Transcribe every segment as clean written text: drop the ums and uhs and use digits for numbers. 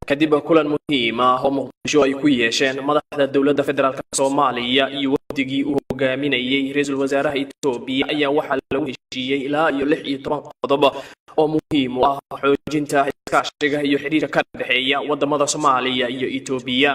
Kadib kulan muhiim ah oo Muqdisho ay ku yeesheen madaxda dowladda federaalk Soomaaliya iyo wafdigii uu hogaaminayay ra-iisul wasaaraha Itoobiya, ayaa waxaa lagu heshiiyey ilaa iyo 16 qodob oo muhiim u ah xoojinta iskaashiga iyo xidhiirka ka dhexeeya wadamada Soomaaliya iyo Itoobiya.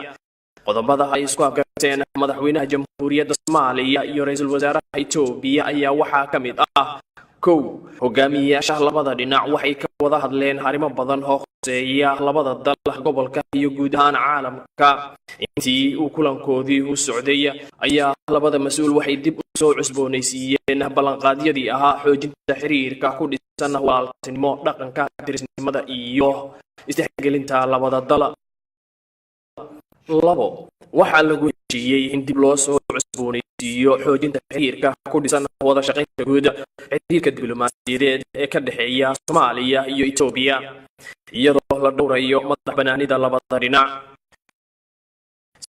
Qodobada ay isku afgarteen madaxweynaha Jamhuuriyadda Soomaaliya iyo ra-iisul wasaaraha Itoobiya ayaa waxaa ka mid ah: 1, hogaamiyayaasha labada dhinac waxay ka wada hadleen arrimo badan oo khuseeya labada dal, gobolka iyo guud ahaan caalamka. Intii uu kulankoodii u socday ayaa labada mas-uul waxay dib u soo cusboonaysiiyeen ballanqaadyadii ahaa xoojinta xiriirka ku dhisan walaaltinimo, dhaqanka dirisnimada iyo isdhexgelinta labada dal. 2, waxaa lagu heshiiyey in dib loo soo cusboonaysiiyo xoojinta xiriirka ku dhisan wada shaqaynta guud, xiriirka diblomaasiyadeed ee ka dhexeeya Soomaaliya iyo Itoobiya, iyadoo la dhowrayo madax banaanida labada dhinac.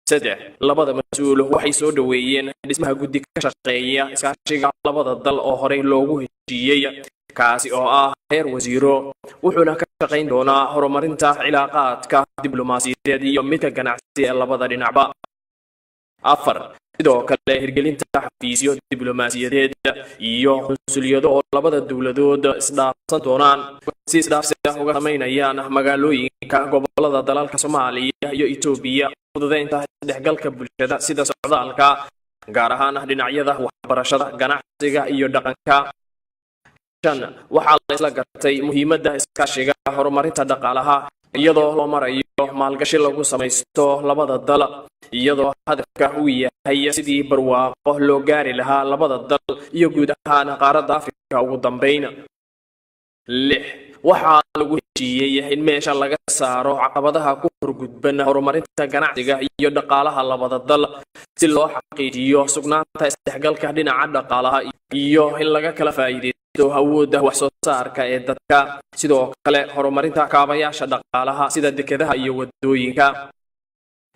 3, labada mas-uul waxay soo dhoweeyeen dhismaha guddi ka shaqeeya iskaashiga labada dal oo horey loogu heshiiyey, kaasi oo ah heer wasiiro, wuxuuna ka shaqayn doonaa horumarinta cilaaqaadka diblomaasiyadeed iyo midka ganacsi ee labada dhinacba. 4, sidoo kale hirgelinta xafiisyo diblomaasiyadeed iyo qunsuliyado oo labada dowladood isdhaafsan doonaan, si isdhaafsi ah uga samaynayaan magaalooyinka gobolada dalalka Soomaaliya iyo Itoobiya, fududeynta isdhexgalka bulshada sida socdaalka, gaar ahaan dhinacyada waxbarashada, ganacsiga iyo dhaqanka. 5, waxaa la isla gartay muhiimadda iskaashiga horumarinta dhaqaalaha, iyadoo loo marayo maalgashi lagu samaysto labada dal, iyadoo hadafka uu yahay sidii barwaaqo loo gaari lahaa labada dal iyo guud ahaan qaaradda Afrika. Ugu dambayn, 6, waxaa lagu heshiiyey in meesha laga saaro caqabadaha ku horgudban horumarinta ganacsiga iyo dhaqaalaha labada dal, si loo xaqiijiyo sugnaanta isdhexgalka dhinaca dhaqaalaha iyo in laga kala faa'iidaysto awoodda wax soo saarka ee dadka. Sidoo kale horumarinta kaabayaasha dhaqaalaha sida dekedaha iyo wadooyinka.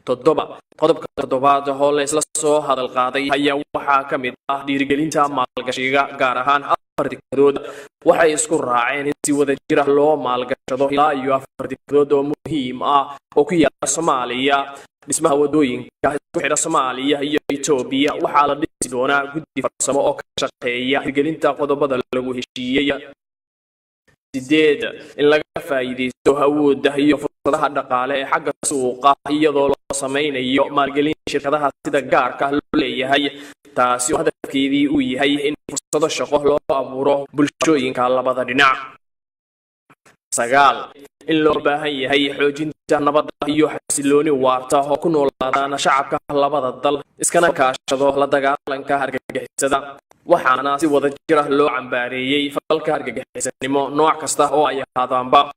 7, qodobka toddobaad oo la isla soo hadal qaaday ayaa waxaa ka mid ah dhiirigelinta maalgashiga, gaar ahaan afar dekadood. Waxay isku raaceen in si wada jir ah loo maalgashado ilaa iyo afar dekadood oo muhiim ah oo ku yaala Soomaaliya. Dhismaha wadooyinka isku xidha Soomaaliya iyo Itoobiya. Waxaa la dhisi doonaa guddi farsamo oo ka shaqeeya hirgelinta qodobada lagu heshiiyey. 8, in laga faa'iidaysto awoodda iyo fursadaha dhaqaale ee xagga suuqa, iyadoo loo samaynayo maalgelin shirkadaha sida gaarka loo leeyahay, taasi oo hadafkeedii uu yahay in fursado shaqo loo abuuro bulshooyinka labada dhinac. 9, in loo baahan yahay xoojinta nabadda iyo xasilooni waarta oo ku noolaadaan shacabka labada dal, iskana kaashado la dagaalanka argagixisada. Waxaana si wada jir ah loo cambaareeyey falalka argagixisanimo nooc kasta oo ay ahaadaanba.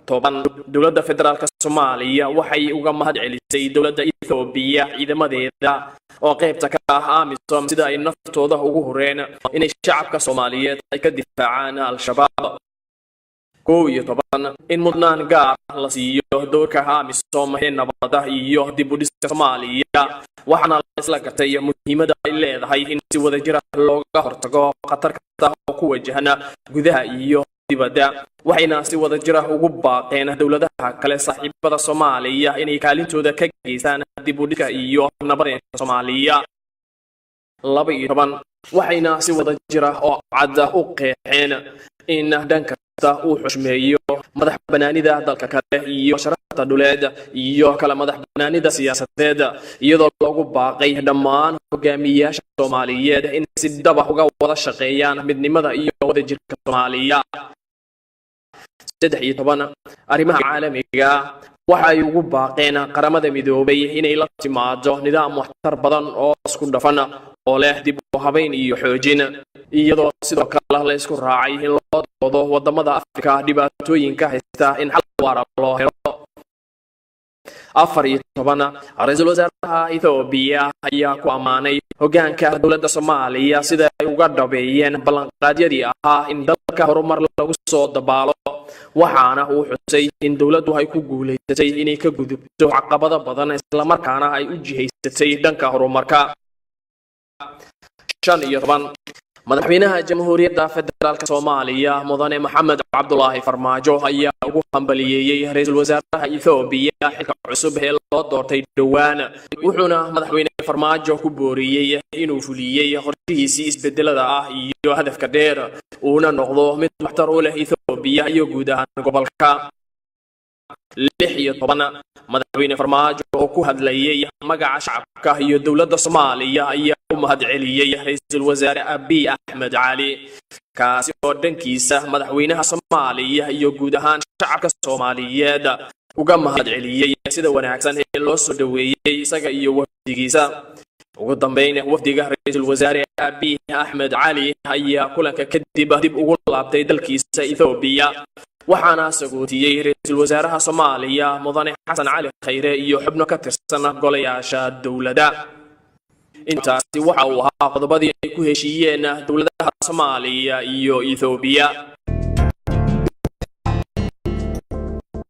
10, dowladda federaalk Soomaaliya waxay uga mahad celisay dowladda Ethoobiya ciidamadeeda oo qaybta ka ah AMISOM sida ay naftooda ugu hureen inay shacabka Soomaaliyeed ay ka difaacaan Al-Shabaab. 11, in mudnaan gaar la siiyo doorka AMISOM ee nabadda iyo dib u dhiska Soomaaliya. Waxaana la isla gartay muhiimadda ay leedahay in si wada jir ah looga hortago khatar kasta oo ku wajahan gudaha iyo dibadda. Waxayna si wada jir ah ugu baaqeen dowladaha kale saaxiibada Soomaaliya inay kaalintooda ka geystaan dib u dhiska iyo nabadeenta Soomaaliya. 12, waxayna si wada jir ah oo cad u qeexeen in dhan kasta uu xushmeeyo madax banaanida dalka kale iyo sharafta dhuleed iyo kala madax banaanida siyaasadeed, iyadoo loogu baaqay dhammaan hogaamiyayaasha Soomaaliyeed in si dhaba uga wada shaqeeyaan midnimada iyo wadajirka Soomaaliya. 13, arrimaha caalamiga, waxay ugu baaqeen Qaramada Midoobay inay la timaado nidaam waxtar badan oo isku dhafan oo leh dib u habayn iyo xoojin, iyadoo sidoo kale la isku raacay in loo doodo wadamada Afrika dhibaatooyinka haysta in xal waara loo helo. 14, ra-iisul wasaaraha Ethoobiya ayaa ku ammaanay hoggaanka dowladda Soomaaliya sida ay uga dhabeeyeen ballanqaadyadii ahaa in dalka horumar lagu soo dabaalo. Waxaana uu xusay in dowladdu ay ku guulaysatay inay ka gudubto caqabado badan, islamarkaana ay u jihaysatay dhanka horumarka. 15. Madaxweynaha Jamhuuriyadda Federaalka Soomaaliya, Mudane Maxamed Cabdulaahi Farmaajo, ayaa ugu hambaliyeeyey ra-iisul wasaaraha Ethoobiya xilka cusub ee loo doortay dhowaan, wuxuuna Madaxweyne Farmaajo ku booriyey inuu fuliyey qorshihiisii isbedelada ah iyo hadafka dheer, uuna noqdo mid waxtar u leh Ethoobiya iyo guud ahaan gobolka. 16. Madaxweyne Farmaajo oo ku hadlayay magaca shacabka iyo dowladda Soomaaliya ayaa u mahadceliyey ra-iisul wasaare Abiy Axmed Cali, kaasi oo dhankiisa madaxweynaha Soomaaliya iyo guud ahaan shacabka Soomaaliyeed uga mahadceliyey sida wanaagsan ee loo soo dhoweeyey isaga iyo wafdigiisa. Ugu dambeyn, wafdiga ra-iisul wasaare Abiy Axmed Cali ayaa kulanka kadib dib ugu laabtay dalkiisa Ethoobiya, waxaana sagootiyey ra-iisul wasaaraha Soomaaliya, Mudane Xasan Cali Khayre, iyo xubno ka tirsan golayaasha dowladda. Intaasi waxa uu ahaa qodobadii ay ku heshiiyeen dowladaha Soomaaliya iyo Ethoobiya.